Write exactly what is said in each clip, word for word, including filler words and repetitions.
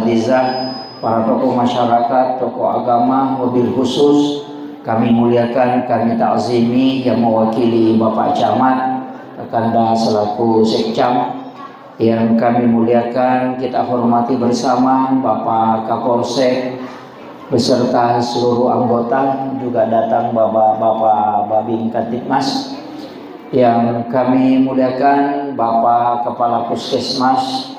Desa, para tokoh masyarakat, tokoh agama, wabil khusus kami muliakan, kami takzimi yang mewakili Bapak Camat, Kakanda selaku Sekcam, yang kami muliakan, kita hormati bersama Bapak Kapolsek beserta seluruh anggota, juga datang Bapak-Bapak Babin Kamtibmas. Yang kami muliakan Bapak Kepala Puskesmas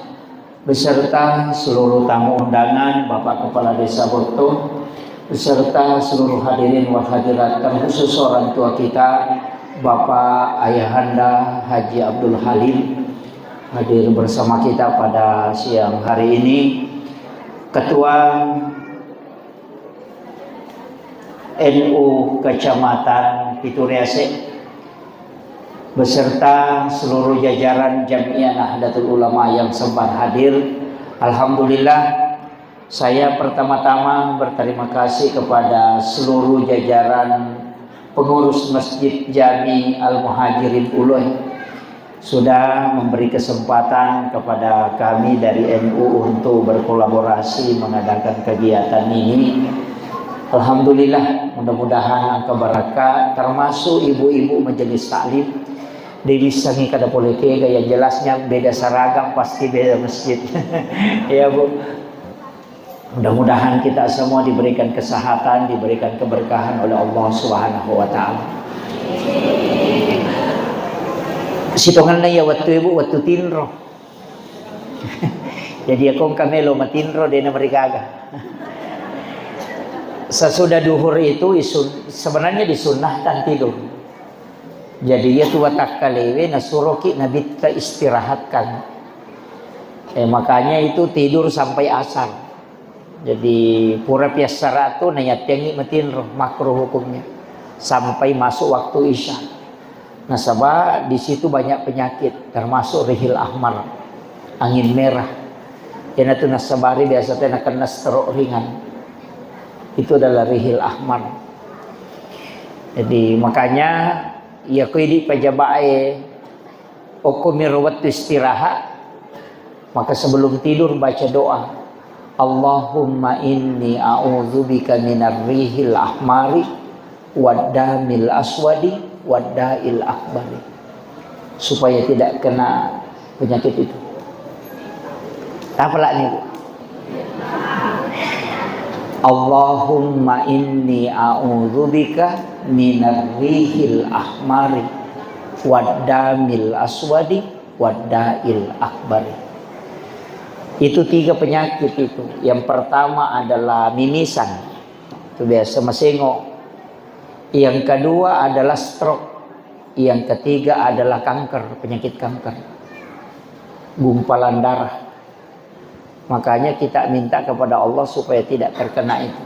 beserta seluruh tamu undangan, Bapak Kepala Desa Botto, beserta seluruh hadirin wal hadirat, terkhusus orang tua kita, Bapak Ayahanda Haji Abdul Halim, hadir bersama kita pada siang hari ini, Ketua N U Kecamatan Piturease, beserta seluruh jajaran Jam'iyah Nahdlatul Ulama yang sempat hadir. Alhamdulillah, saya pertama-tama berterima kasih kepada seluruh jajaran pengurus Masjid Jami Al Muhajirin Uluh sudah memberi kesempatan kepada kami dari N U untuk berkolaborasi mengadakan kegiatan ini. Alhamdulillah, mudah-mudahan engka barakka, termasuk ibu-ibu majelis taklim. Dewi sangi kada pole kega, yang jelasnya beda seragam pasti beda masjid. Ya, Bu. Mudah-mudahan kita semua diberikan kesehatan, diberikan keberkahan oleh Allah Subhanahu wa Ta'ala. Sitongenna iya wettu, Ibu, wettu tinro. Jadi, iya ko engka melo matinro, de' namarigaga. Sesudah duhur itu isun-, sebenarnya disunnahkan tidur. Jadi, iya tu watakkalewe nasuroki Nabitta istirahatkan. Eh, makanya itu tidur sampai asar. Jadi, pura piassara tu nayattiangi matinro, makruh hukumnya. Sampai masuk waktu Isya. Nasaba di situ banyak penyakit, termasuk rihil ahmar, angin merah. Iyanatu nasabari biasa tena kena stroke ringan. Itu adalah rihil ahmar. Jadi, makanya, iya ko idi pajabae, okko miro wettu istirahat, maka sebelum tidur baca doa, "Allahumma inni a'udzubika minar rihil ahmari waddamil aswadi waddail akbari." Supaya tidak kena penyakit itu. Apa lah ni, Bu? "Allahumma inni a'udzubika minar rihil ahmari waddamil aswadi waddail akbari." Itu tiga penyakit itu. Yang pertama adalah mimisan. Itu biasa masengo. Yang kedua adalah stroke. Yang ketiga adalah kanker, penyakit kanker. Gumpalan darah. Makanya kita minta kepada Allah supaya tidak terkena itu.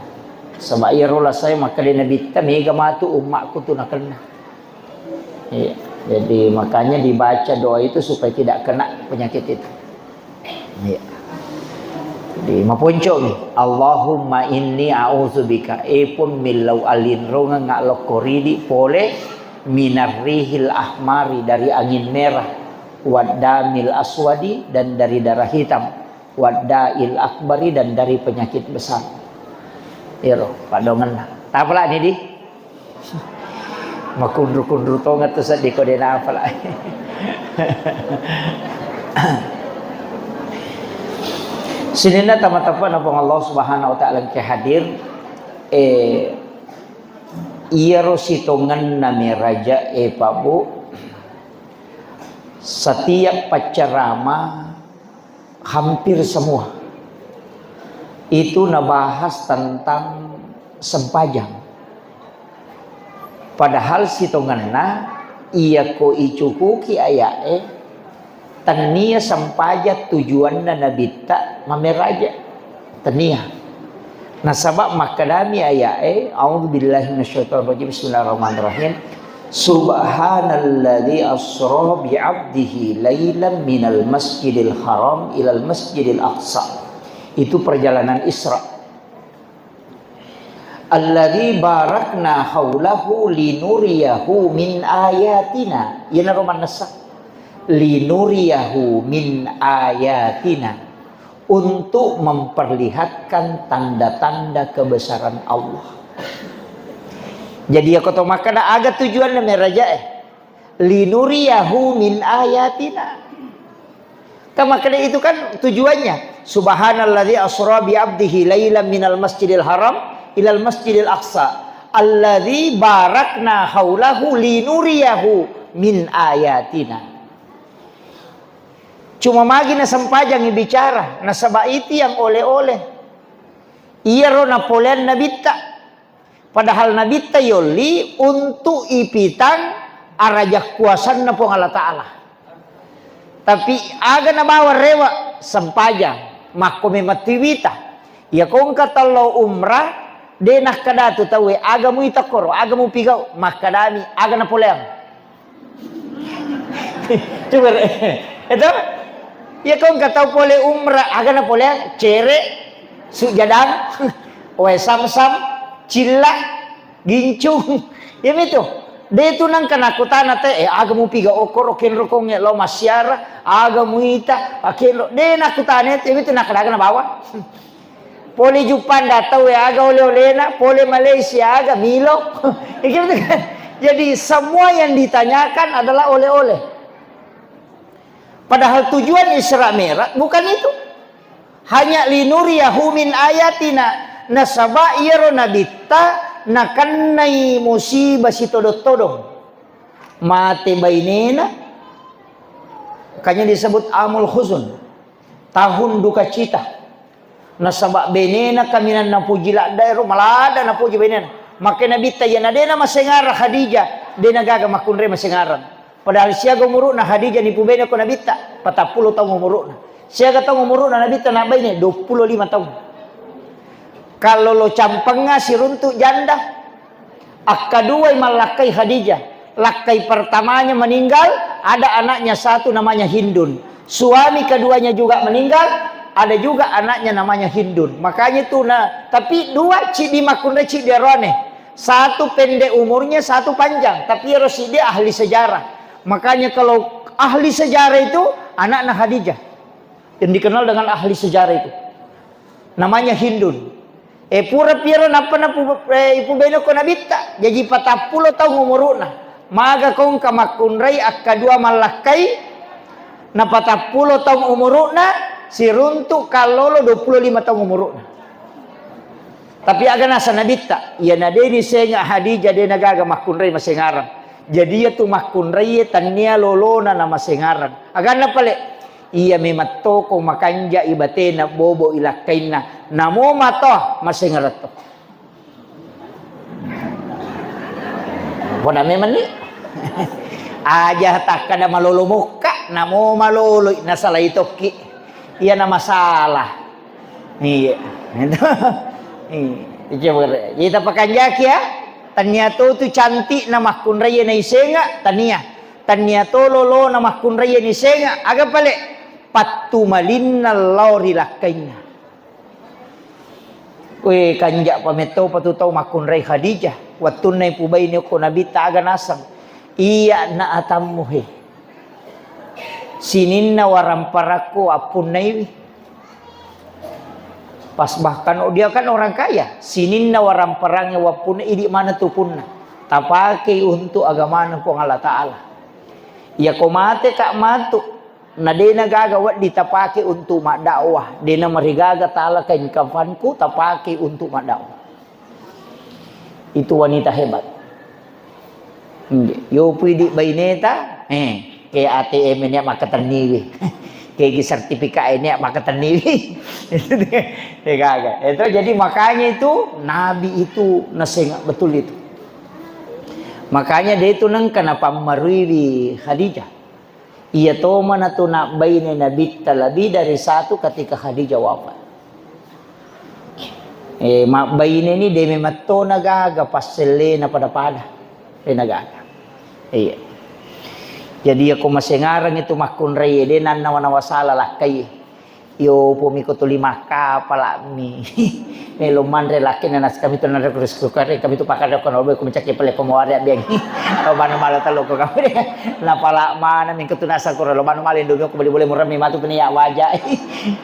Sebab iya rola saya maka di Nabi ta mega matu ummakku tu nakena. Iya. Jadi, makanya dibaca doa itu supaya tidak kena penyakit itu. Iya. Jadi, maponcomi, "Allahumma inni a'udzubika", epun millau alinrongeng lokko ridi pole, "minar rihil ahmari", dari angin merah, "waddamil aswadi", dan dari darah hitam, "waddail akbari", dan dari penyakit besar. Iro, padongenna. Tapalani di? Makunru-kunru tongeng tu seddi ko de' nafala. Sininna tama-tama na Puang Allah Subhanahu wa Ta'ala engka hadir, eh, iyaro sitongenna meraja, eh, Pak Bu, setiap paccarama hampir semua itu nabahas tentang sempajang. Padahal sitongenna, iya ko icukuki aya'e, tennia sempajang tujuanna Nabitta mameraja. Tennia. Nasaba makkedami aya'e, "A'udzubillahi minasyaitonirrajim. Bismillahirrahmanirrahim. Subhanalladzi asra bi'abdihi lailan minal masjidil haram ilal masjidil aqsa." Itu perjalanan Isra. "Alladzi barakna haulahu linuriyahu min ayatina." Iyanaro mannessa. "Linuriyahu min ayatina." untuk memperlihatkan tanda-tanda kebesaran Allah. Jadi, iya ko to makkeda, aga tujuanna merajae? Linuriyahu min ayatina. Kan makkeda itu kan tujuannya. Subhanalladzi asra bi abdihi lailan minal masjidil haram ilal masjidil aqsa alladzi barakna haulahu linuriyahu min ayatina. Cuma magi nasempajangi bicara, nasaba itiang oleh-oleh. Iyaro napoleang nabitta. Padahal nabitta yolli untuk ipitang araja kuasanna Puang Allah Ta'ala. Tapi aga nabawa rewe, sempajang, makko memang tiwita. Iya ko engka tello umrah, de nakkeda tu tauwe, aga muita koro, aga mupigau, makkedami, aga napoleang. Coba re. Itu? Ya ko engka tau pole umrah, aga napoleang, cere, sujadang, wae samsam, cilla, gincung. Ya mitu. De tu nengka nakutana te, eh, aga mupiga okoro kenro konge lo masyara, aga muita, akenro. De nakutana te, ya mitu nakadaga nabawa. Pole Juppanda tau e aga ole-olena, pole Malaysia aga Milo. Ya gitu kan? Jadi semua yang ditanyakan adalah oleh-oleh. Padahal tujuan Isra Mi'raj bukan itu. Hanya linuriyahu min ayatina. Nasaba iyaro nabitta nakennai musibah sitodong-todong. Mate bainena, makanya disebut amul huzun. Tahun duka cita. Nasaba benena kaminang napoji ladda ero, maladda napoji benena. Makkeda nabitta, iyana dena masengarang Khadijah, dena gaga makkunrai masengarang. Padahal siaga umuru'na Khadijah nipu bene ko nabitta, patappulo taung umuru'na. Siaga taung umuru'na nabitta nabbaine, duappulo lima taung. Kallolo campengnga siruntu janda. Akkaduai mallakkai Khadijah. Lakkai pertamanya meninggal, ada anaknya satu namanya Hindun. Suami keduanya juga meninggal, ada juga anaknya namanya Hindun. Makanya itu na, tapi dua cidi makkunrai cidi arone. Satu pendek umurnya, satu panjang. Tapi ero sidi ahli sejarah. Makanya kalau ahli sejarah itu anaknya Khadijah. Yang dikenal dengan ahli sejarah itu. Namanya Hindun. Eh, pura piero nappa napu-, eh, ipubene ko nabitta. Jaji patappulo taung umuru'na. Maga kongka makkunrai akkadua mallakkai, na patappulo taung umuru'na, siruntu kallolo duappulo lima taung umuru'na. Tapi aga nasa nabitta, iyana de nisenga Khadijah de nagaga makkunrai masengarang. Jadi iya tu makkunrai tannia lolona na masengarang. Aganna pale, iya memang toko makanjai batena bobo ilakkainna. Namo matoa masengarang to. Pona memang ni. Aja takkada malolo mokka, namo malolo nasalai tokki. Iyana masalah. Iya. Iya. Iya, coba re. Jadi tapakanjaki ya. Tania to tu cantik na makkunrai na isenga, tania. Tania to lolo na makkunrai na isenga. Aga pale? Pattu malinna lao ri lakkainna. Koe kanja pametto patu tau makkunrai Khadijah. Wattunna ipubaini okko Nabitta aga naseng. Iya na atammu he. Sininna waramparakku appunnaiwi. Pas bahkan, oh, dia kan orang kaya. Sininna waramparangnya wappunna, idi mana tu punna. Tapake untuk agamana Puang Allah Ta'ala. Iya ko mate ka matu. Na dena gaga wedding tapake untuk maddakwah. Dena marigaga tala kain kafanku tapake untuk maddakwah. Itu wanita hebat. Yopui di baineta, eh, ke A T M ini maka teniwi. Ke gi sertifikat ini maka teniwi. Itu dia, dia gaga. Itu jadi makanya itu Nabi itu nasengak betul itu. Makanya dia itu nengka napammaruiwi Khadijah. Iya tomana tu nabbaine Nabitta lebih dari satu ketika Khadijah wafat. Eh, mabbaine ni de memettona gaga passellena pada-pada. Dena gaga. Iya. Jadi iya ko masengarang itu makkunrai de nannawa-nawa sala lakkai. Yo, pomi ko tuli makkapala'mi. Melo manre laki na nas kami tu nanre kurus kukare kami tu pakada ko nobe ku mencaki pale ko mawari abiang. Ko manu mala talo ko kami. Na pala mana mingko tu nasa kura lo manu mala indomi ko beli boleh murami matu pini ya waja.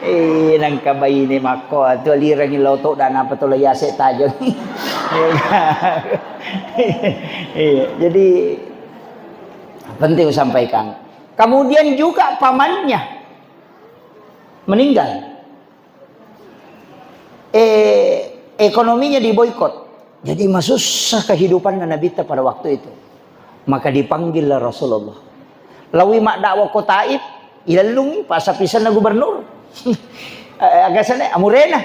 Eh, nangka baine makko tu lirangi loto dan apa tu lo yase tajam. Iya, jadi penting sampaikan. Kemudian juga pamannya meninggal. Eh, ekonominya diboikot. Jadi masussa kehidupanna Nabitta pada waktu itu. Maka dipanggillah Rasulullah. Lawi maddakwa ko Taif, ilellungi, passapisenna gubernur. Eh, agasana, amurena.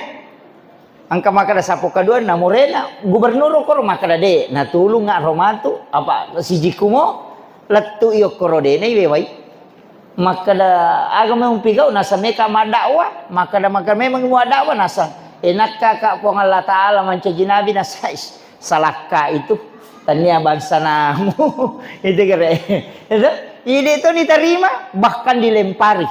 Engka makkeda sappo kaduanna, amurena, gubernur okkoro makkeda de, natulungnga ro matu, apa sijikkumo, lettu i okkoro de, naiwewai. Makkeda, aga memang pigau, nasa meka maddakwa, makkeda, makkeda memang maddakwa, nasa, enakka ka Puang Allah Ta'ala mancaji nabi, nasa, "Is, salakka itu, tania bangsa namu." Itu kere. Itu, ide itu diterima, bahkan dilempari.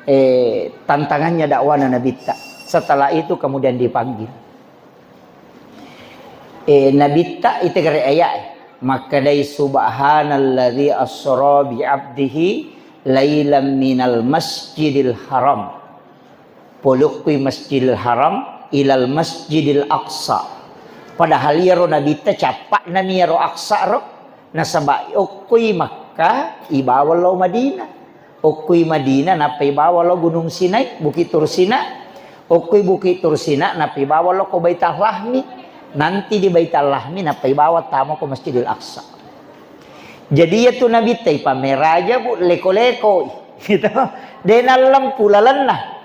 Eh, tantangannya dakwana Nabitta. Setelah itu kemudian dipanggil. Eh, Nabitta itegere ayat. Makkedai, "Subhanalladzi asra bi abdihi lailam minal masjidil haram." Polokkui Masjidil Haram ilal Masjidil Aqsa. Padahal iyaro Nabitta cappa'nami iyaro Aqsa ro. Nasaba okkoi Makkah, ibawa lao Madinah. Okkoi Madinah, nappa ibawa lao Gunung Sinai, Bukit Tursina. Okkoi Bukit Tursina, nappa ibawa lao ko Baitul Lahmi. Nanti di Baitul Lahmi, nappa ibawa tama ko Masjidil Aqsa. Jadi, iyatu Nabitta ipameraja, Bu, leko-leko. Gitu. De nallempu lalenna.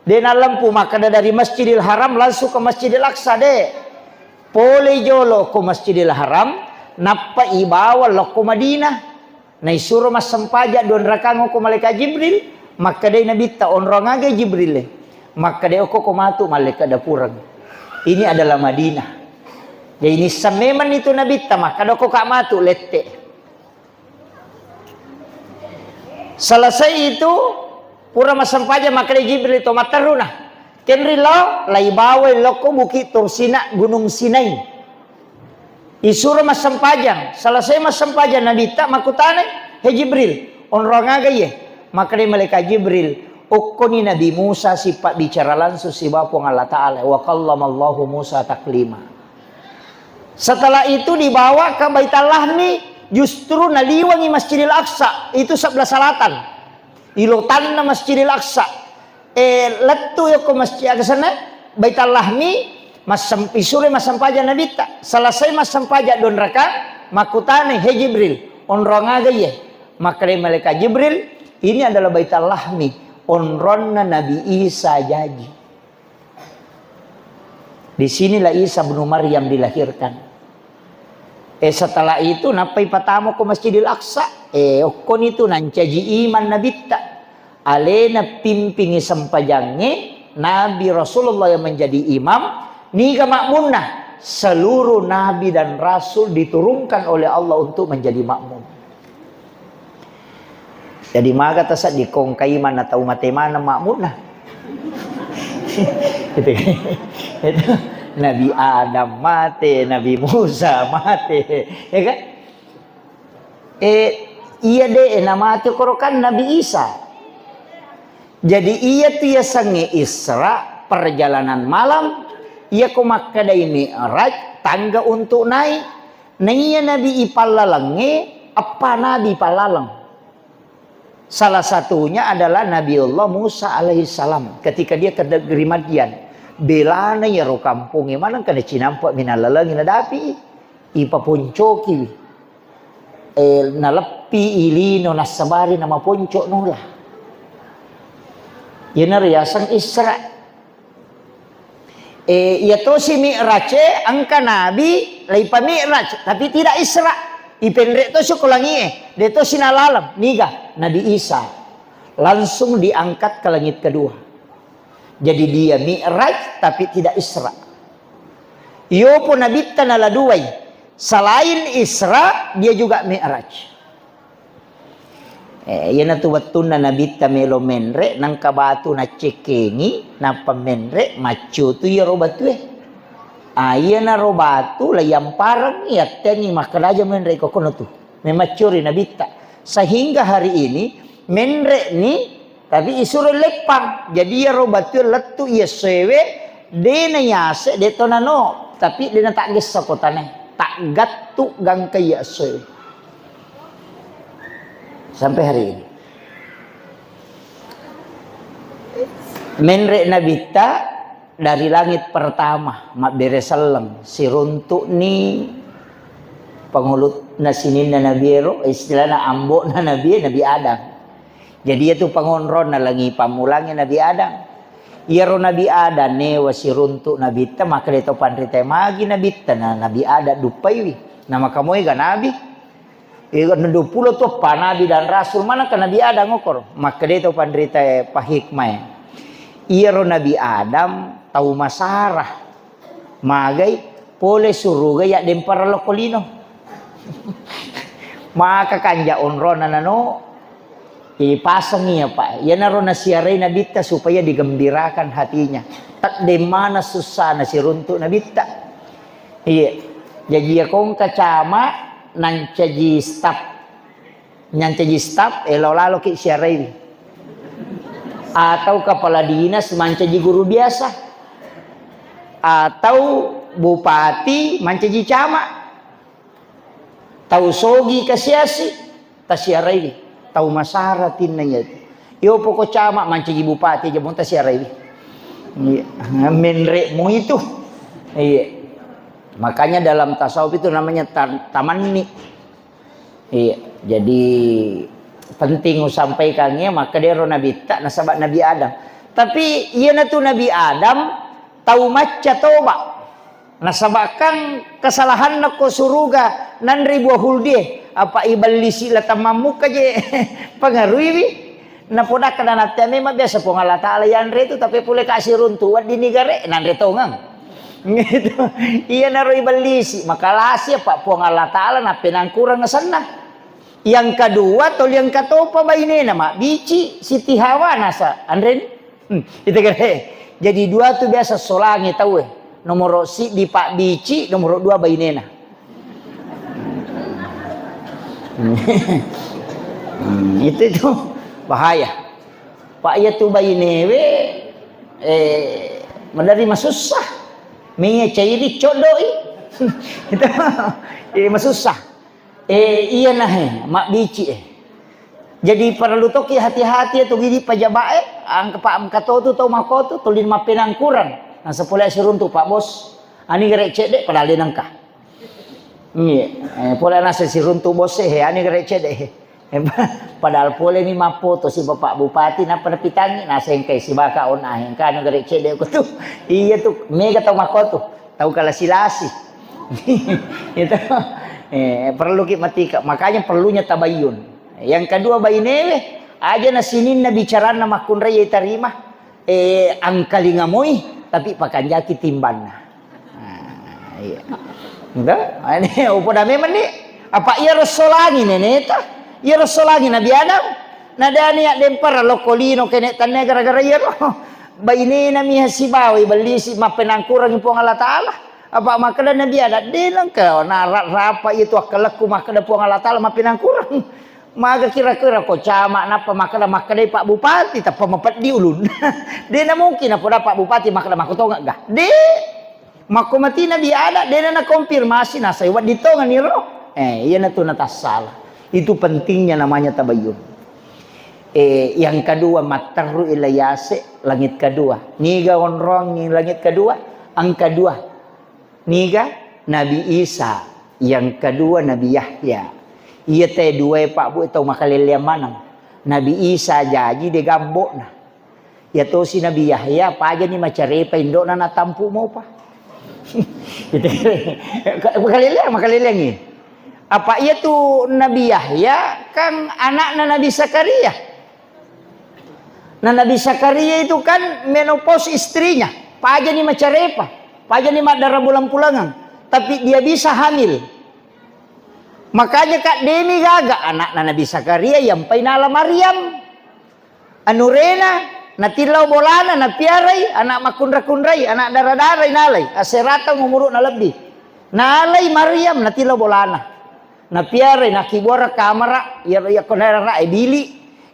De nallempu makkeda dari Masjidil Haram langsung ke Masjidil Aqsa, de. Pole jolo ko Masjidil Haram, nappa ibawa lokko Madinah. Naisuro massempajang dua rakang ko malaikat Jibril, makkedai Nabitta, "Onrong aga Jibril?" Makkedai, "Okko ko matu malaikat dapureng." Ini adalah Madinah. Jadi nisseng memang itu Nabitta, makkeda, "Okko ka matu lette." Selesai itu, pura massempajang, makkeda Jibril to matteruna. Kenri lao, laibawai lokko Bukit Tursina, Gunung Sinai. Isuro massempajang, selesai massempajang Nabitta makkutanai, "He Jibril, onrong aga iye?" Makkeda malaikat Jibril, "Okkoni Nabi Musa sipabbicara langsung sibawa Puang Allah Ta'ala, wa kallamallahu Musa taklima." Setelah itu dibawa ke Baitul Lahmi, justru naliwangi Masjidil Aqsa, itu sebelah selatan. Ilotanna Masjidil Aqsa. Eh, lettu yokko masjid, aga senna? Baitul Lahmi, massem-, isure massempajang Nabitta. Selesai massempajang dua rakang, makkutana, "He Jibril, onrong aga iye?" Makkeda malaikat Jibril, "Ini adalah Baitul Lahmi, onronna Nabi Isa jaji." Di sinilah Isa bin Maryam dilahirkan. Eh, setelah itu, nappai patama ko Masjidil Aqsa. Eh, okkoni tu nancaji imam Nabitta. Alena pimpingi sempajangnge, Nabi Rasulullah yang menjadi imam, niga makmunna? Seluruh nabi dan rasul diturunkan oleh Allah untuk menjadi makmum. Jadi maga tasedding kongkai manna tau mate maneng makmunna. Gitu kan? Itu Nabi Adam mate, Nabi Musa mate, ya kan? Eh, iya de, eh, namate koro kan Nabi Isa. Jadi iya tu yasengnge Isra, perjalanan malam, iya ko makkedai Mi'raj, tangga untuk naik. Naiya Nabi ipallalengnge, eppa nabi ipallaleng. Salah satunya adalah Nabiullah Musa alaihissalam ketika dia ke negeri Madian. Belana iyaro kampongnge maneng kada cinampa minallalengi nadapi, ipaponcoki, eh, naleppi ilino nassabari namaponco nola. Yenaro yaseng Isra. Eh, iya tosi Mi'raj, eh, engka nabi laipa Mi'raj, tapi tidak Isra. Ipenre tosi ko langie, de tosi nalaleng. Niga? Nabi Isa. Langsung diangkat ke langit kedua. Jadi dia Mi'raj, tapi tidak Isra. Iyopo nabitta nala duai. Selain Isra, dia juga Mi'raj. Eh, iyanatu wettunna Nabitta melo menre, nangka batu naccekkengi, nappa menre, maccotu iyaro batue. Ah, iyanaro batu laiyampareng, yattengi makkeda aja menre kokkono tu. Memaccori Nabitta. Sehingga hari ini, menre ni, tapi isuro leppang. Jadi iyaro batue lettu iya essoewe, de na yase, de to nano, tapi de na taggessa kotane. Taggattu gangka iya essoewe. Sampai hari ini. Menre Nabitta dari langit pertama, mabbere selleng, siruntu'ni pangulutna sininna Nabi ero, istilahna ambo'na Nabi, Nabi Adam. Jadi, iyatu pangonronna langi pammulangi Nabi Adam. Iyaro Nabi Adam newa siruntu Nabitta, makkeda to panrita magi Nabitta, na Nabi Adam duppaiwi. Na makamoega Nabi. Ega duappulo tu eppa nabi dan rasul, manakka Nabi Adam okoro? Makkeda to panrita pahikmae. Iyaro Nabi Adam tau masara. Magai pole suruga yaddempara lokko lino. Maka kanja onrona nano, ipasengi apa. Iyanaro nasiarai Nabitta supaya digembirakan hatinya. Teddeng mana sussana siruntu Nabitta. Iya. Jaji iya kongka cama nancaji staf. Nyancaji staf, eh, lao laloki siaraiwi. Atau kepala dinas mancaji guru biasa. Atau bupati mancaji camat. Tau sogi kasiasi, tasiaraiwi. Tau masara tinna iyatu. Iyo poko camat mancaji bupati aja mun tasiaraiwi. Iya, menre mu itu. Iya. Makanya dalam tasawuf itu namanya ta-, tamanni. Iya, jadi penting usampaikan iya, maka dero Nabitta nasaba Nabi Adam. Tapi iyanatu Nabi Adam tau macca toba. Nasaba kan kesalahanna ko suruga nanre bua huldie, apa iballisi la tamammukka je pengaruiwi. Napodakkeda natte memang biasa Puang Allah Taala yanre tu, tapi pole ka siruntu wedding nigare nanre tongeng. Gitu. Iyanaro ibellisi, makalasi apa Puang Allah Taala nappenangkurang asenna. Yang kedua, toli yang katopa bainena mabbici Siti Hawa nasa anren. Hmm, itu kere. Jadi dua tu biasa solangi tau eh. Nomoro siddi pabbici, nomoro dua bainena. Hmm, itu itu bahaya. Pak iya tu bainewe eh, madari masussa. Mie cairi codoi. Itu eh, masussa. Eh, iya nah eh, mabbici eh. Jadi perlu toki hati-hati tu gidi pajabae, angka pa angka to tu tau makotu tulin mappenangkurang. Nah, sepole siruntu Pak Bos. Ani gere cedde padahal nengka. Iya, eh, pole nasa siruntu bos eh, ane gere cedde eh. Padahal pole mi mappoto si Bapak Bupati, napa napitangi, nasa engkai sibaka on ah, engka anu gere cedde ko tu. Iya tu, mega tau makotu, tau kalasi-lasi. Itu, eh, perlu ki matika. Makanya perlunya tabayyun. Yang kedua bainewe, aja na sininna bicaranna makkunrai tarima. Eh, angkalinga moi, tapi pakanjaki timbanna. Ah, iya. Gitu? Ini upoda memang ni. Apa iya ressolangi neneta? Iya ressolangi Nabi Adam. Nadani ya dempar lokko lino kene tanne gara-gara iya ro. Bainena miha sibawa ibellisi mappenangkurangi Puang Allah Taala. Apa makkeda Nabi Adam, de nengka na ra-, rapa itu akkalekku makkeda Puang Allah Taala mappenangkurang. Maga kira-kira ko camat nappa makkeda, makkedai Pak Bupati, tappa mapeddi ulunna. De na mungkin napoda Pak Bupati makkeda makkutonga ga. De. Makko mati Nabi Adam, de na nakonfirmasi nasai wedding tongeng iro. Eh, iya natu natassala. Itu pentingnya namanya tabayyun. Eh, yang kedua, matterru ila yase, langit kedua. Niga onrong langit kedua? Angka dua. Niga? Nabi Isa, yang kedua Nabi Yahya. Iya te duae Pak Bu tau makaleleang maneng. Nabi Isa jaji de gambokna. Iya tosi Nabi Yahya pajani macarepa indokna natampu mopa. Gitu. Makaleleang, makaleleangi. Apa iya tu Nabi Yahya kan anakna Nabi Zakaria. Nah, Nabi Zakaria itu kan menopause istrinya, pajani macarepa, pajani maddara bulan pulangan, tapi dia bisa hamil. Makanya, Kak, demi gaga anakna Nabi Zakaria yang painala Maryam. Anurena, natillau bolana, napiarai, anak makkunra-kunrai, anak dara-darai nalai, asserata umuru'na lebbi. Nalai Maryam, natillau bolana. Napiarai, nakibuara kamara, iyaro, iyako nara, e, bili,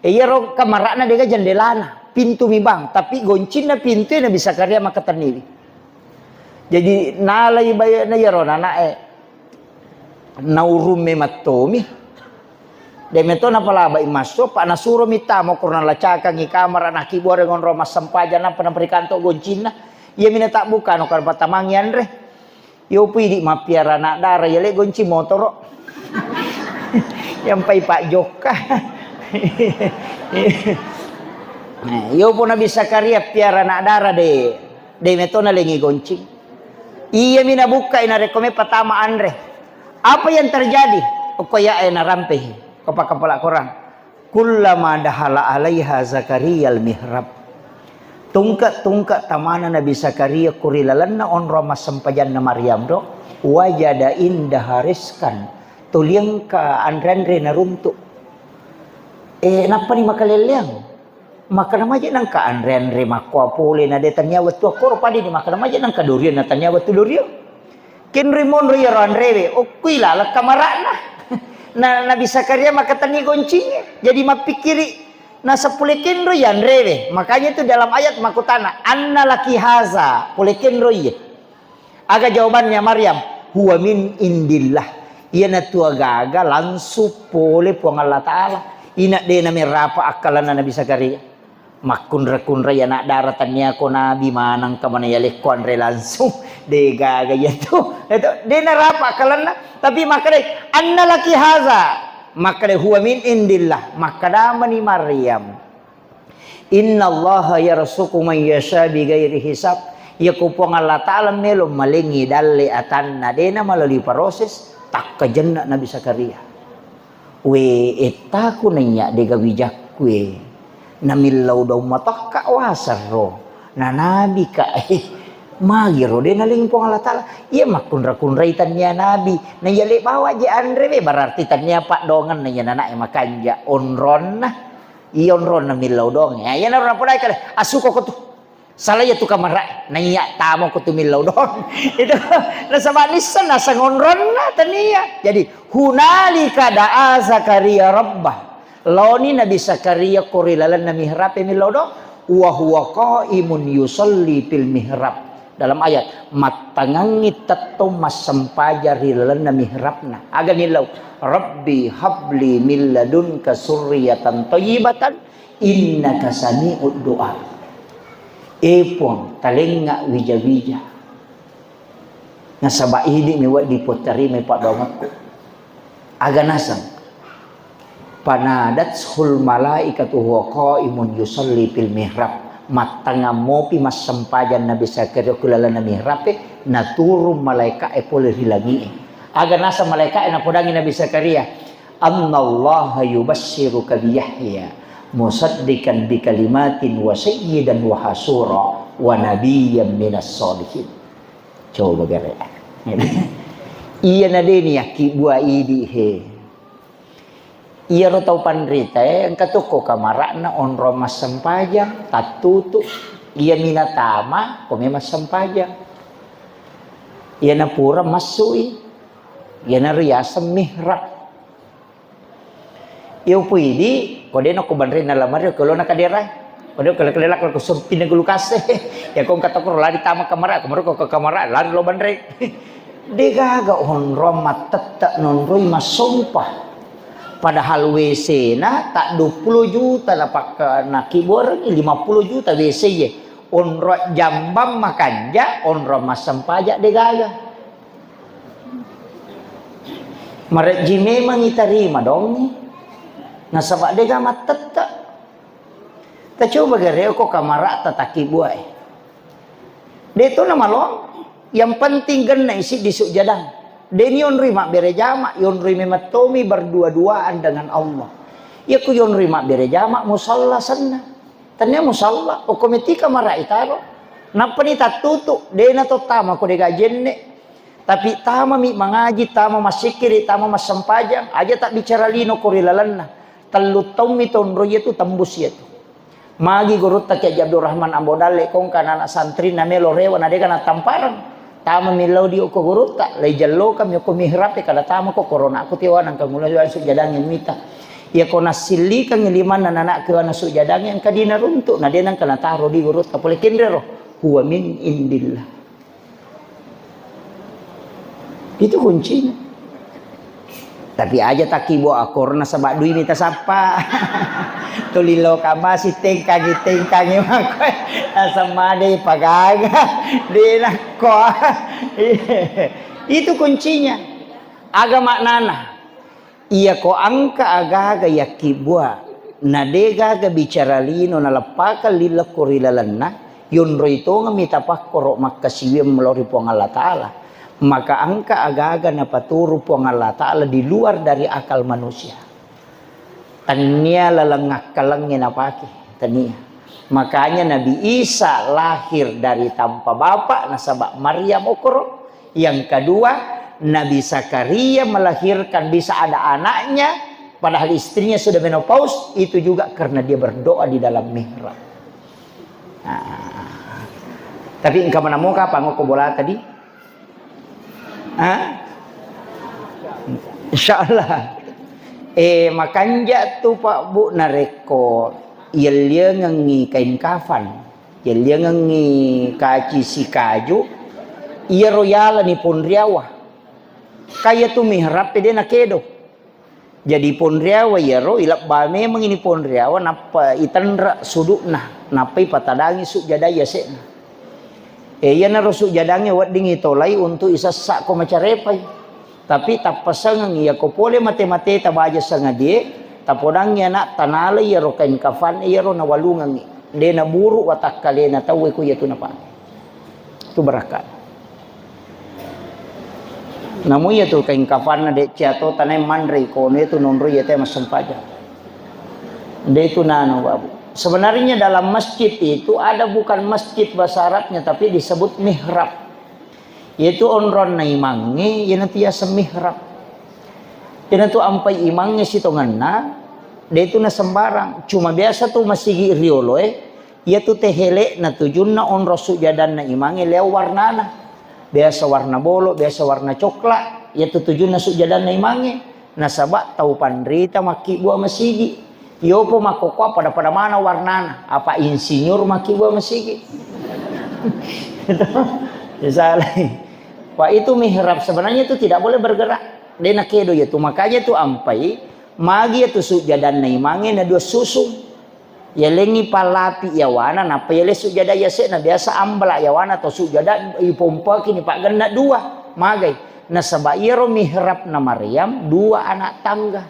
e, iyaro kamara'na dega jendelana, pintu mi bang, tapi goncinna pintu e Nabi Zakaria makatenniwi. Jadi nalai bayana iyaro nanae. Naurung memattomi. De meto napalabai masso, pa nasuro mittama, okor nalacakangi kamara, nakibuare ngonro massempajang, nappa naparikanto goncinna. Iya mina tabbukano, kan patamangi anre. Yopo idi mappiara anak dara, yale gonci motoro. Yampai Pak Jokka. Eh, yopo Nabi Zakaria piara anak dara de, de metona lengi goncing. Iya mina bukkai narekko me patama anre. Apa yang terjadi? Okko ya e narampehi. Ko pakapala korang. Kullama dahala alaiha Zakariyal mihrab. Tungke-tungke tamana Nabi Zakaria ko ri lalenna onrong massempajanna Maryam do, wajada indaha rizqan. Tuli engka anre-anre naruntuk. Eh, nappani makalelleang. Makkeda maje nengka anre-anre makkoa pole na de tania wettu akkoro padini, makkeda maje nengka doriang na tania wettu doriang. Kenroi monro iyaro anrewe, okkui laleng kamara'na. Na, Nabi Zakaria makkatenni goncingnge. Jadi mappikkiri, naseng pole kenroi anrewe. Makanya itu dalam ayat makkutana, "Anna laki haza?" Pole kenroi ye. Aga jawabannya Maryam? "Huwa min indillah." Iyanatu agaga langsung pole Puang Allah Ta'ala. Ina de namerapa akkalanna Nabi Zakaria. Makkunra-kunrai anak dara tania ko nabi maneng ka mana yalekko anre langsung. De gaga iyatu. Itu, de narapa akkalanna. Tapi makkedai, "Anna laki haza?" Makkedai, "Huwa min indillah." Makkedamani Maryam, "Innallaha yarzuqu man yasha bighairi hisab." Iyako Puang Allah Ta'ala melo malengi dalle atanna, dena malalui proses, takkajenna Nabi Zakaria. We, ettaku naiya dega wijakku e. Namillau daung matokka wasarro. Na nabi ka, eh, magiro de naling Puang Allah Ta'ala. Iya makkunra-kunrai tania nabi. Naiya le bawa je anre we, berarti tania pak dongan naiya nana e makanja onronna. Iya onronna millau dong. Ya, iya naro napodai kale, "Asuko ko tu. Salah iya tu kamara. Naiya tamo ko tu millau dong." Itu nasaba nisseng naseng onronna tania. Jadi, hunalika da'a Zakaria rabbah. Laoni Nabi Zakaria ko ri lalenna mihrab e millau dong. Wa huwa qaimun yusalli fil mihrab. Dalam ayat, mattangangngi tettong massempajang ri lalenna mihrabna. Aga millau, "Rabbi habli min ladunka surriyatan thayyibatan innaka sami'ud du'a." E Puang, talengnga wija-wija. Nasaba idi mi wedding potarimai paddoangekku. Aga naseng? Fanadathul malaikatu huwa qaimun yusalli fil mihrab. Mattangang mopi massempajang Nabi Zakaria ku lalenna mihrab e, naturung malaika e pole ri langi e. Aga naseng malaika e napodangi Nabi Zakaria? "Annallaha yubassiruka bi Yahya musaddiqan bi kalimatin wa sayyidan wa hasura wa nabiyyan minas sholihin." Coba gare. Iya na deni yakki bua idi he. Iyaro tau panrita e engka tokko kamara'na onrong massempajang, tattutu. Iya mina tama, ko me massempajang. Iya na pura massui. Iya na riaseng mihrab. Iya upoidi, ko de nako banrena lamari, ko lona kadera. Ko de ko lelak ko sempinna gulu kase. Ya ko engka tokko lari tama kamara, ko maro ko kamara, lari lo banre. De gaga onrong mattette nonroi massompa. Padahal W C-na tak dua puluh juta napakka nakibuarengi lima puluh juta W C ye. Onrong jambang makanja, onrong massempajang de gaga. Marejji memang itarima dongi. Nasaba de gaga mattette. Tacoba gareo ko kamara'ta takkibuae. De to namalo, yang penting genna isi di sujadang. De ni onroi mabbere jama, yonroi memettomi berdua-duaan dengan Allah. Iya ku yonroi mabbere jama musalla senna. Tania musalla, okko meti kamara itaro. Nappa ni tattutu, de na to tama ko de gajenne. Tapi tamami mangaji, tama massikkiri, tama massempajang, aja tak bicara lino ko ri lalenna. Tellu taummi tonro iyatu tembus iyatu. Magi gurutta Kiai Haji Abdurrahman Ambo Dalle, kongka anak santri na melo rewa na dega na tamparang. Tama millau di okko gurutta, lai jello kami okko mihrab e, kada tama ko corona aku tiwa nang kangula langsung jadangi mita. Iya ko nassillikangi limanna anak ke wana su jadangi engka dina runtuk na denang kana taro di gurutta pole kenrero. Huwa min indillah. Itu kuncinya. Tapi aja takkibo akorna sebab dui mita sappa. Tuli lo kamasi tengkangi tengkangi mako. Asam made pagaga. Denakko. Itu kuncinya. Aga maknana. Iya ko engka aga-aga yakkibbua, na de gaga bicara lino naleppakang lillekko ri lalenna, yonroi tongeng mita pakkoro makkasiwiang lao ri Puang Allah Ta'ala. Maka engka aga-aga napaturu Puang Allah Ta'ala di luar dari akal manusia. Tania laleng akkalengnge napake, tania. Makanya Nabi Isa lahir dari tanpa bapak nasaba Maryam okoro. Yang kedua, Nabi Zakaria melahirkan bisa ada anaknya, padahal istrinya sudah menopause, itu juga karena dia berdoa di dalam mihrab. Nah, tapi engka manamo kapang ko bola tadi? Hah? Insya Allah. Eh, makanja tu Pak Bu narekko yelliangengi kain kafan. Jelliangengngi kaci sikaju, iyaro yalani ponriawa. Kaya tu mihrab pede na kedo. Jadi ponriawa iyaro ilebba memang ini ponriawa nappa itenra sudukna, nappa ipatadangi sujadai yasekna. E, iyanaro sujadangnge wedding itolai untuk isessa ko macarepai. Tapi tappasengeng iyako pole mate-mateta baja sangadie, tapodangngi anakta nala iyaro kain kafan iyaro nawalungengngi. De naburu watakkalena tauwe ku iyatu napake. Tu barakka. Namu iyatu kain kafanna de ciato tanai manrei kono iyatu nonroi iyate massempajang. De tu nanu babu. Sebenarnya dalam masjid itu ada bukan masjid bahasa Arabnya tapi disebut mihrab. Yaitu onronna imangnge, iyanatu yaseng mihrab. Iyanatu ampai imangnge sitongenna, de tu na sembarang. Cuma biasa tu masigi rioloe, iyatu tehelekna tujunna onrong sujadanna imangnge leo warnana. Biasa warna bolo, biasa warna coklat, iyatu tujunna sujadanna imangnge. Nasaba tau panrita makkibua masigi. Yopo makkokkoa pada-pada mana warnana, apa insinyur makkibua masigi. Itu, misalnya. Pak, itu mihrab sebenarnya itu tidak boleh bergerak. De nakedo iyatu, makanya tu ampai magi iyatu sujadanna imangnge na dua susung. Yalengngi pallapi yawana nappa yale sujada yasekna biasa ambala yawana atau sujada ipompakini paggenna dua. Magai. Nasaba iyaro mihrabna Maryam dua anak tangga.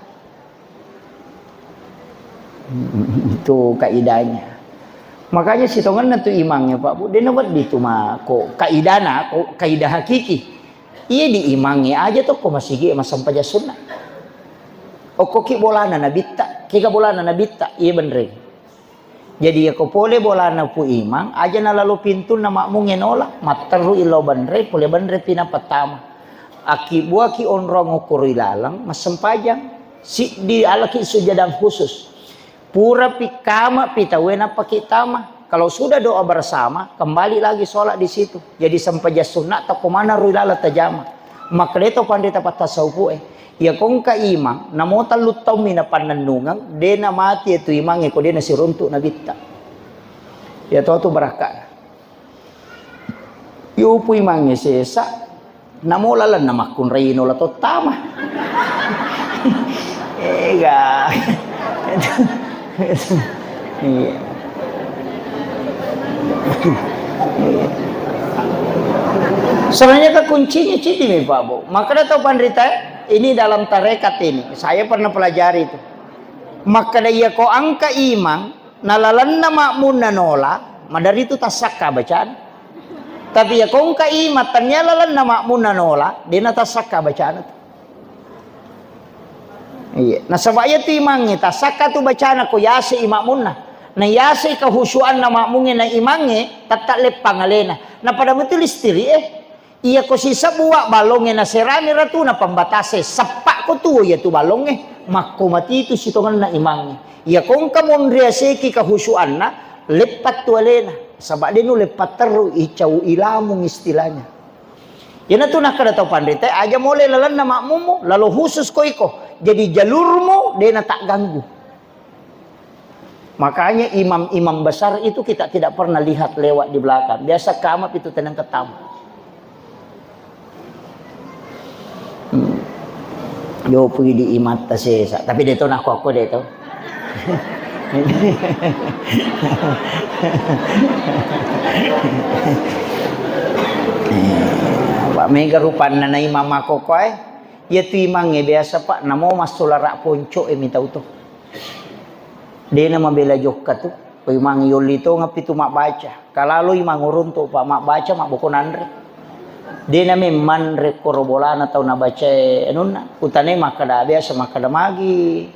Itu kaidahnya. Makanya sitongenna tu imangnge, Pak Bu, de nawedding tu mako kaidahna, ko kaidah hakiki. Iya di imangnge aja to ko masigi massempajang sunna. Okkoki bolana nabitta, kega bolana nabitta, iya benreng. Jadi yako pole bolana pu imang, aja nalalo pintunna makmungnge nola, matterru illau benre, pole benre pina pattama. Akkibuaki onrong okoro ilaleng, massempajang, siddi alaki sujadang khusus. Purapi kamapi tauwe nappaki tama. Kalau sudah doa bersama, kembali lagi sholat di situ. Jadi sempajang sunna tako mana ru ilaleng tajama. Makkedae to panrita pattasawufu'e, iyako engka imang, namo tellu taummi napannennungeng, de namati iyatu imangnge ko de nasiruntuk nabitta. Iyatu tu barakka'na. Yupu imangnge sesa, namo lalenna makkunraino la tottama. Ega. Iya. Sebenarnya kan kuncinya citi mi, Pak Bu. Makkeda tau panrita, ini dalam tarekat ini, saya pernah pelajari itu. Makkeda iyako engka imang, nalalenna makmunna nola, maderri tu tassakka bacana. Tapi iyako engka imang tania lalenna makmunna nola, dena tassakka bacana tu. Iya. Nasaba iyatu imangnge tassakka tu bacana ko yase i makmunna. Na yase i kehusuanna makmungnge na imangnge tetta leppang alena. Na pada mutu listiri eh. Iya ko sisebbu wa ballongnge naserani ratuna pambatase, seppa ko tuo iya tu ballongnge, makko mati tu sitongenna imangnge. Iya ko engka monri aseki kehusuanna, leppat tu alena. Saba de nu leppat terru, icau ilamung istilahnya. Iyanatu nakkeda tau panrita, aja mole lalenna makmummu, lalo khusus ko iko. Jadi jalurmu de na tagganggu. Makanya imam-imam besar itu kita tidak pernah lihat lewat di belakang. Biasa kama pitu tenang ketama. Hmm. Yo pui di imatta sesa, tapi de to nako aku de to. Pak mega rupanna na imam aku koe. Iya tu imangnge biasa, Pak, namo massulara ponco e mitau to. Dena mabela jokka tu. Ko imang yolli tongeng pitu mabbaca. Kalalo imang uruntu, Pak, mabbaca mabboko nanre. Dena memang rekko robolana tau nabaca anunna. Utanai makkada biasa makkada magi.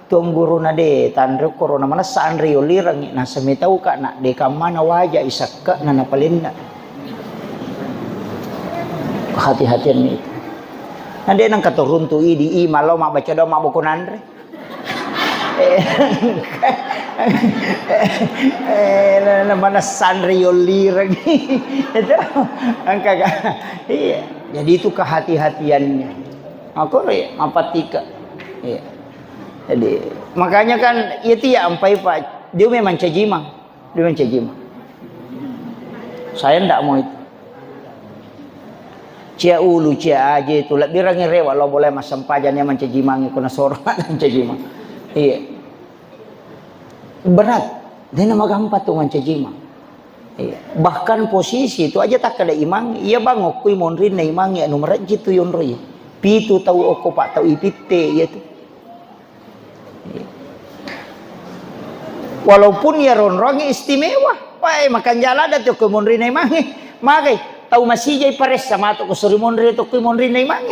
Tuang guruna de tanre koro na manessa anre yollirengngi, naseng metauka na de kammana waja isakka na napalenna. Hati-hatianni itu. Na de nengka to runtu idi i malo mabbaca doang mabboko nanre. Eh, eh, na, na manessa anre yollirengngi. Itu engka ka. Iya. Jadi itu kehati-hatiannya. Makoro ya, mapatika. Iya. Jadi, makanya kan, iya tiya ampai, Pak. Dia memang cajimang. Dia memang cajimang. Saya ndak mau itu. Cia ulu, cia aje itu. Lebih rangi rewa lo boleh masam pajan yang mencajimang itu na soro mencajimang. Iya. Berat. Dia nama gampang tuh mencajimang. Iya. Bahkan posisi itu aja tak ada imang, iya bang okkui monrinna imang ya anu merejji tu yonroi. Pitu tau okko pak tau ipitte iya tu. Walaupun ya ronrongi istimewa. Wah, makan jala ada tu ke monrinna imang. Magai tau masijai paressa matu ko suri monri tu ke monrinna imang.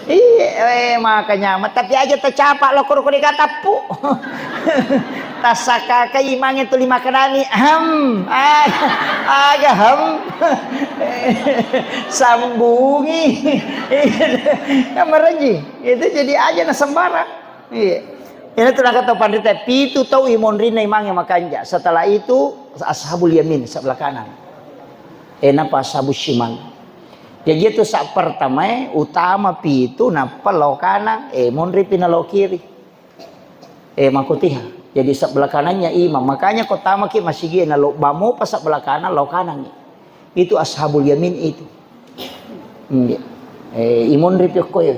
Iya, eh, makanya, tapi aja tercapak lo koro kode katappu. Tassakaka imangnge tuli makkedani, "Ahem, aga, aga hem." Sambungi. Kan merenji. Itu jadi aja na sembarang. Iya. Ini tu nakata panrita, pitu tau imonrinna imangnge makanja. Setelah itu, ashabul yamin, sebelah kanan. Eh, napa ashabul shimal. Jadi itu saat pertama, eh, utama pitu, napa lo kanan, eh, monri pina lo kiri. Eh, makkutiha. Jadi sebelah kanannya imam. Makanya ko tamaki masigi na lo bamo pa sebelah kanan, lo kanangi. Itu ashabul yamin itu. Hmm, iya. Eh, imonri piokko ya.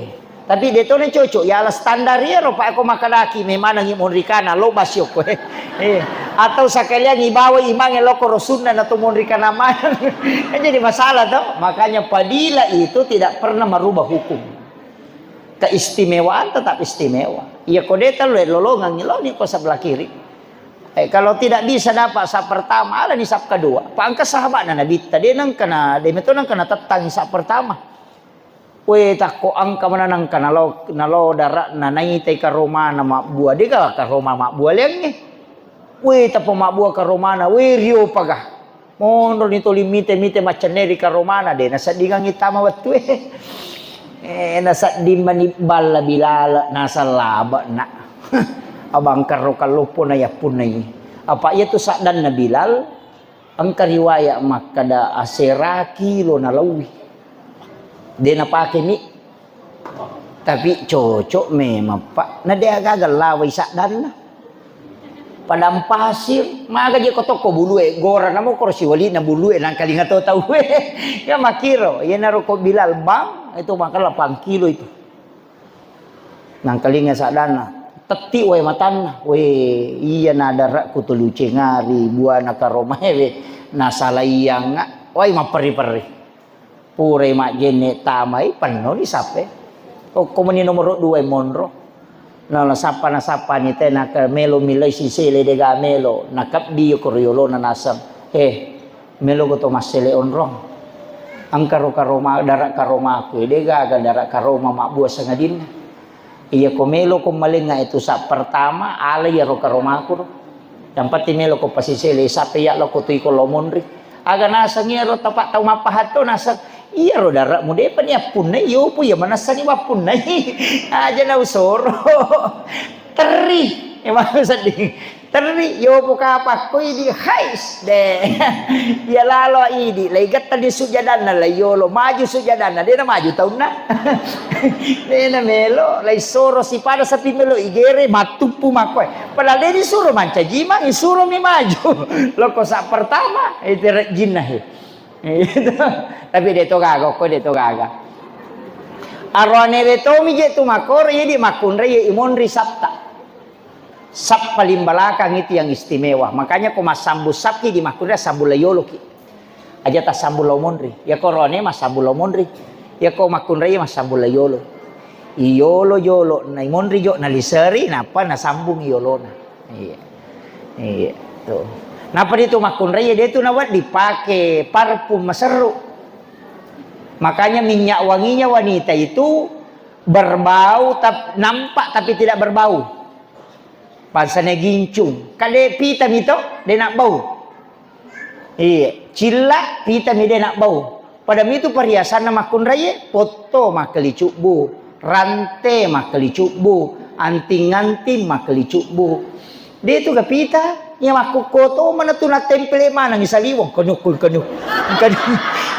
Tapi de tone cocok ya ala standar iya ro pak ko makadaki memang imonri kanan lo basi okko eh. Eh, atau sekalian ibawa imang lo koro sunna na to monri kanan maneng. Kan jadi masalah to. Makanya fadilah itu tidak pernah merubah hukum. Keistimewaan tetap istimewa. Iya ko de telu lolongang lo ni ko sebelah kiri. Eh, kalau tidak bisa dapat saf pertama, ada ni saf kedua. Pak engka sahabatna Nabitta, de nengkana, de meto nengkana tettangi saf pertama. We takko engka mana nengkana lo, nalo darakna naitai karomana mabbua, de ga karoma mabbua lengnge. We tappa mabbua karomana, we rio paga. Monroni toli mite-mite maccenneri karomana, de naseddingangi tama wettue. Eh, nasedding mani balla Bilal, naseng labe'na. Abang karro kalloppo na yappunnai. Apa iya tu saddanna Bilal, engka riwayat makkada asera kilo nalauwi. De napake mi. Tapi cocok memang, Pak. Na de aga-aga lawai saddanna. Padang pasir, maga je ko tokko bulue, gora namo koro siwalina bulue, nangkalinga to tau. Ya makiro, iyanaro ko Bilal bang, itu makala pangkilo itu. Nangkalinga saddanna, tetti wae matanna, we iya na darakku telu cengari, buana karomae we, nasalaiyangnga, wai mapperri-perri. Purai majjenne tamai, pennoni sappe. Okko meni nomoro dua monro. Na nasappa, nasappani te, naka melo milai sisele dega melo, nakabbi ko riolona naseng. Eh, melo ko to massele onrong. Engka ro karoma, dara karomaku, dega aga dara karoma mabbua sangadinna. Iya ko melo ko malenga itu saf pertama, ala iya ro karomaku ro. Yang penting melo ko pasisele, sape iya lo ko tui ko lo monri. Aga naseng iya ro tapak tau mappahatto naseng. Iyaro dare'mu de'pa ni appunnai, iyopo iya manessani wappunnai. Aja na usoro. Terri. Eh, maksudnya, terri, iyopo kapakko idi, hais, de. Iya lalo idi, lai getta di sujadanna, lai yolo, maju sujadanna, de na maju taunna. De na melo, lai soro si pada sapi melo igere, mattuppu makkoe. Padahal de disuro mancaji mang, isuro mi maju. Loko sa pertama, itu rejinna he. Gitu. Tapi de to gaga, ko de to gaga. Arone de to mi je tu makor, iya di makunrai, iya imonri sapta. Sap paling belakang itu yang istimewa. Makanya ko massambung sapki di makunrai, sambung la yoloki. Aja tassambung la monri. Ya ko rone massambung la monri. Ya ko makunrai massambung la yolo. Iyolo jolo, na imonri jo, na liseri, napa nasambung iyolona. Iya. Iya, tuh. Napa ditu makkunrai, dia tu nawa dipake parfum maserru. Makanya minyak wanginya wanita itu berbau tap-, nampak tapi tidak berbau. Bangsana gincung. Kade pita mito, de nak bau. Iya, cilla pita mi de nak bau. Pada mitu perhiasanna makkunraie, potto makkeli cubbu, rante makkeli cubbu, anting-anting makkeli cubbu. De tu ga pita, iya makkukko to mana tu nattempele maneng saliweng, kanu, kanu, kanu.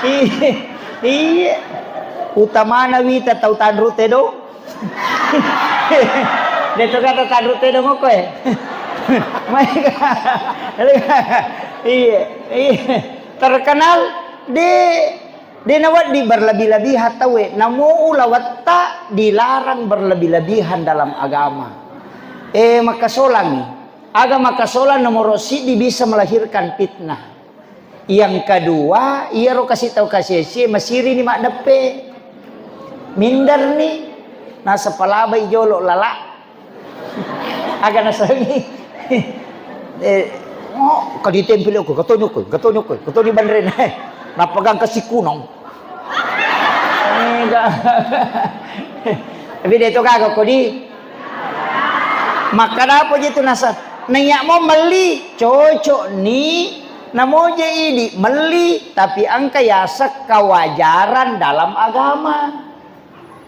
Iya, iya. Utamana wita tau tanru tedong. De to kata tanru tedong okko e. Maega. Iya, iya. Terkenal de, de nawedding berlebih-lebihan tauwe. Namo ulawetta dilarang berlebih-lebihan dalam agama. Eh, makkasolangi. Aga makkasolang nomoro siddi bisa melahirkan fitnah. Yang kedua, iyaro kasi tau kasi-asie masirini maddeppe. Minderni, nasapalabai jolo lala. Aga nasengi. Eh, oh, kadi tempel ko, katoni ko, katoni ko, katoni banrena. Napagang kasi kunong. Eh, ga-, tapi de to gaga kodi. Makkadapo je tu nasa, naiya mo melli, cocok ni, namo je idi melli, tapi engka yaseng kewajaran dalam agama.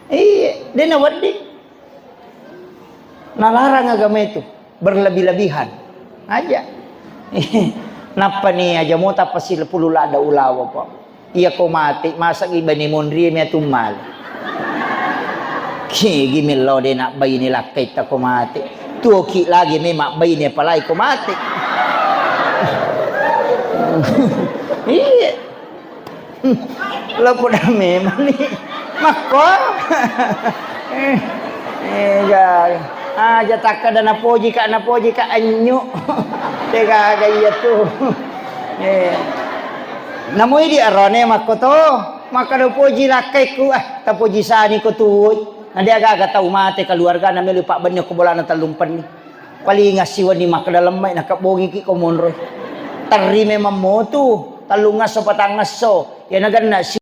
Iya, de nawedding. Nalarang agama itu berlebih-lebihan. Aja. Nappa ni aja mo tappa silapulu ladda ulawa, Pak. Iya ko mate, masa gi bani monri mi atummale. Kigi millau de nak baine lakkai ta ko mate. Tuoki lagi me mabbaine apalai ko mate. Iya. Lo poda memang ni. Makko. Eh, eh, ga. Aja takkada napoji ka, napoji ka anyu. Te gaga iya tu. Eh. Namoi di arone makko to. Makkada poji lakkaiku, ah, tapoji sani ko tuwoi. Na de aga-aga tau mate keluarga na melo pabbenni ko bolana tellumpenni. Paling assiwenni makkeda lemmai, nakabbongiki ko monroi. Terri memang motu, tellungesso patangesso. Iya nagenna